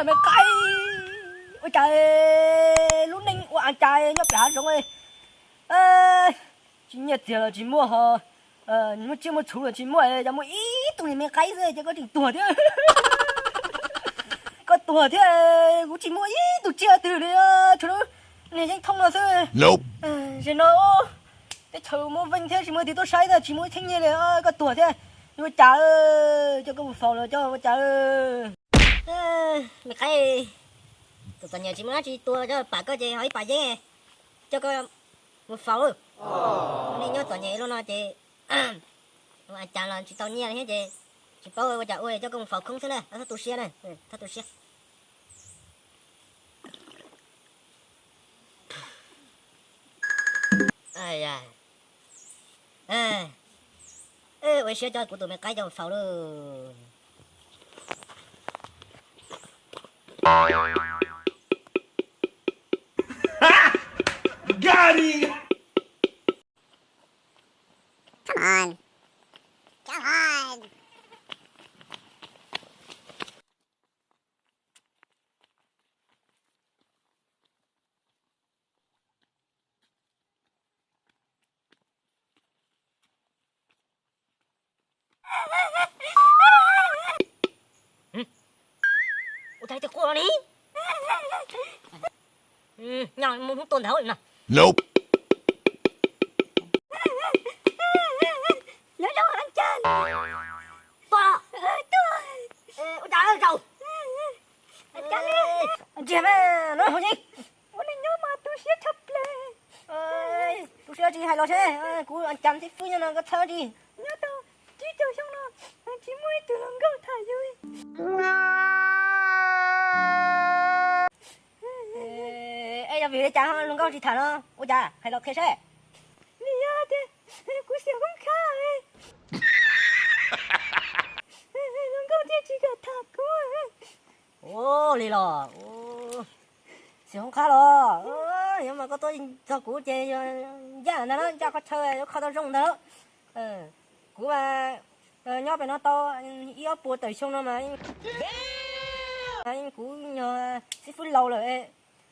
Me qaib, ua cas lub neej ua cas nyob pem hav zoov, tsis nyiaj txiag los tsis muaj ho, muaj tsiaj muaj txhuv los tsis muaj, yog muaj ib tug niag me qaib xwb ces koj tseem tuag thiab. Koj tuag thiab, kuv tsis muaj ib tug tsiaj twg li, tshuav lub niag yeeb thoob no xwb. Zaum no teb chaws muaj veej thiab tsis muaj twg tuaj saib thiab, tsis muaj ib txheeb nyiaj li, koj tuag thiab. Ua cas, coj koj mus faus los coj ua cas. Me qaib, tus txom nyem tsis muaj dab tsi tua coj pam koj ces ho ib pas yeeb coj koj mus faus. Nej nyob txom nyem luaj no ces ua cas los tsis tau nyiaj thiab ces tsis paub ua cas ua coj koj mus faus khoob xwb na, txhob tu siab na, txhob tu siab. Ua siab coj kuv tus me qaib coj mus faus lauj. Ua cas twb quaj li? Nyob mus hnub tuaj ntawd no. Nyob zoo Av Cas. Tuaj. Tuaj. Ua cas zaum. Av Cas, ntsiag me no haus yeeb. Ua neej nyob mas tu siab tshaj plaws. Tu siab tsis hais los seb, kuv Av Cas xib fwb nyob no koj txhawj tsis. Nyob tau tsib caug xyoo no tsis muaj ib tug hluas nkauj tham yus. Es yog vim li cas hluas nkauj tsis tham no? Ua cas hais los qhia seb. Vim yog tias kuv xiam hoob khab. Hluas nkauj thiaj tsis kam tham kuv. Ua li los, xiam hoob khab los. Yog mas koj tuaj txog kuv ces ncaj ntag na, ncaj qhov chaw yuav kho tau zoo ntag. Kuv mas nyob pem no tau ib ob puas tawm xyoo no mas kuv yog xib fwb laus lawm.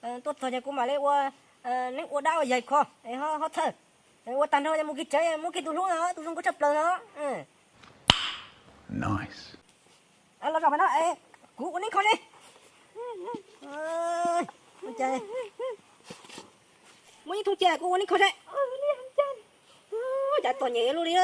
Tuaj txog ces kuv mam li ua neeb ua dab ua yaig kho es ho txhawj. Ua tag nrho mus kev tsev, muab kiag tus hlub no, tus zoo nkauj tshaj plaws no. Los zaum pem no, kuv ua neeb kho seb. Muaj ib thoob cia kuv ua neeb kho seb. Cas txom nyem luaj li.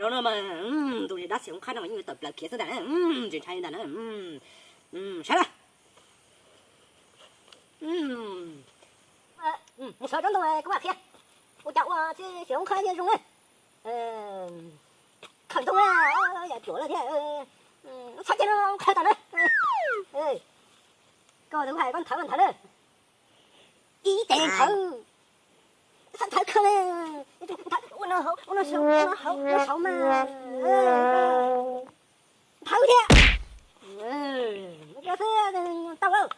Zaum no mas tus dab xiam hoob khab no mas yeej yuav tawm plaws khiav xwb ntag, ntsis ntshai ntag na. Saib na. Sawv tsob ntoo kuv mam qhia. Ua cas ua txij xiam hoob khab yeej zoo na. Khawm ntoo na, yam ruam lawm thiab. Txhob cia no qhawv tom na. Koj tus hais koj nthawv mas nthawv na. Ib tes nthawv. Txhob nthawv kawg li. Ua no hauv, ua no saud, ua no hauv, ua no saud mas. Nthawv thiab. Tau lawm.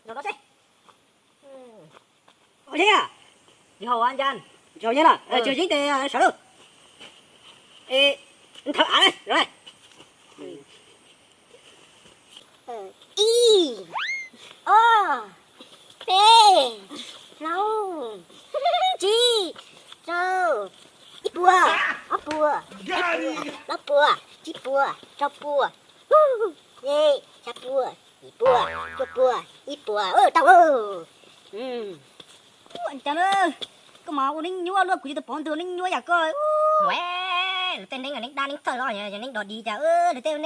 Zaum no seb. Ua thiab. Tsis haus Av Cas, tsis haus yeeb na, tsis haus yeeb ces sawv lauj. Nthawv av na, zaum na. Ib, ob, peb, plaub, tsib, rau, ib puas, ob puas, peb puas, plaub puas, tsib puas, rau puas, xya puas, yim puas, cuaj puas, Ib puas tau. Cas koj mas ua neeb nyuaj luaj, kuv tsis tau pom tus ua neeb nyuaj yam koj. Lawv tej neeb neeb dab neeb txawj los yog neeb dog dig cas, lawv tej ua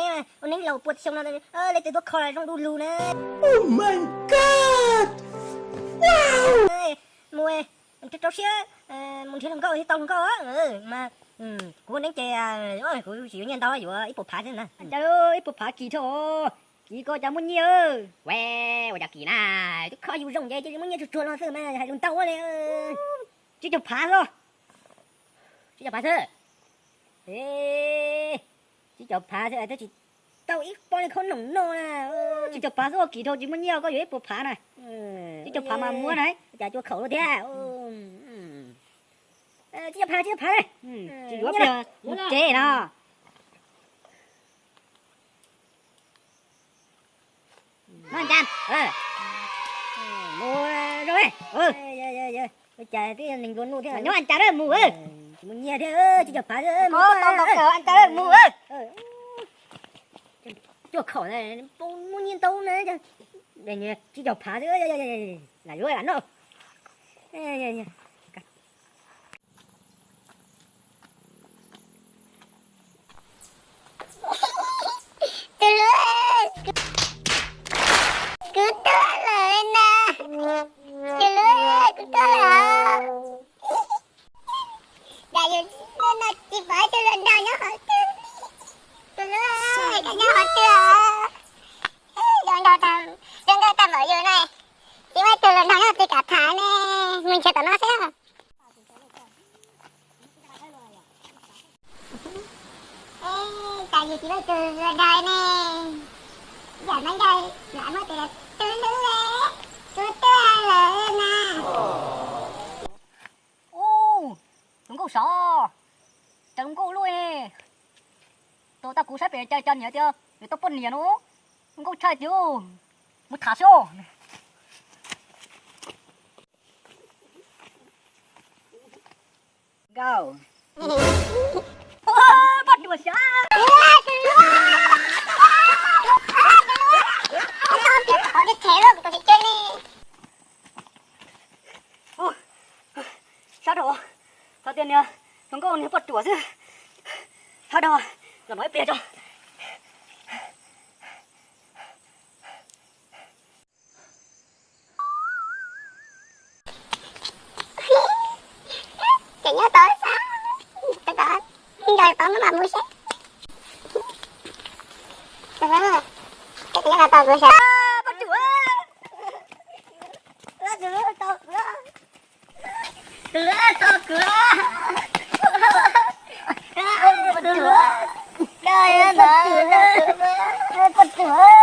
neeb laus puas xyoo no, lawv tej tuaj kho zoo du lug na. Oh my God! Wow! Mus, rau siab, mus nrhiav hluas nkauj thiaj tau hluas nkauj mas. Kuv ua neeb ces kuv tsis yuav nyiaj ntau, yuav ib puas phav xwb na. Cas ib puas phav kim dhau, kim ko cas muaj nyiaj. Ua, ua cas kim na, twb kho yus zoo ces cia li muaj nyiaj tsuag tsuag los xwb mas hais lus ntau li. Tsib caug phav xwb. Tsib caug phav xwb. Tsib caug phav xwb twb tsis tau ib pob li khaub noom no na. Tsib caug phav xwb kim dhau tsis muaj nyiaj, koj yuav ib puas phav na. Tsib caug phav mas muab na. Cas cua khaum thiab. Tsib caug phav, tsib caug phav. Tsis yuav pliag mus tsev no. Mus zoo. Cas twb neeg nplua nuj thiab, nyob an cas mus. Tsis muaj nyiaj thiab, tsib caug phav. Tau tau kawg, an cas mus. Cua khaum, muaj nyiaj ntau na. Tsib caug phav xwb, lam yuav lam noj. Tus hlub, kuv tuaj lawm na. Tus hlub, kuv tuaj lawm. Cas yus no tsis pom tus hluas nraug nyob qhov twg. Tus hlub, koj nyob qhov twg? Zoo nkauj tag npaum yus na, tsis muaj tus hluas nraug nyob twg kam tham ne, mus nrhiav tom no xwb. Cas yus tsis muaj tus hluas nraug ne, yam no nkawd lam muaj tus hlub le, kuv tuaj lawm na. Ub, tus nkauj sav, cas zoo nkauj luaj. Tus tau kuv saib pem cas cas niam tias nws tau poj niam no, zoo nkauj tshaj tiag. Mus tham xwb. Nkauj, poj ruam xyov. Sab dhau, txog tias niag hluas nkauj niag poj ruam xwb. Sab dhau, los no ib pliag tso. Ces nyob tod xwb, tod, nkawd tod no mam mus seb. Ces nyob tod kuv seb. Poj ruam, tus hlub tau kuv, tus hlub, poj ruam, poj ruam.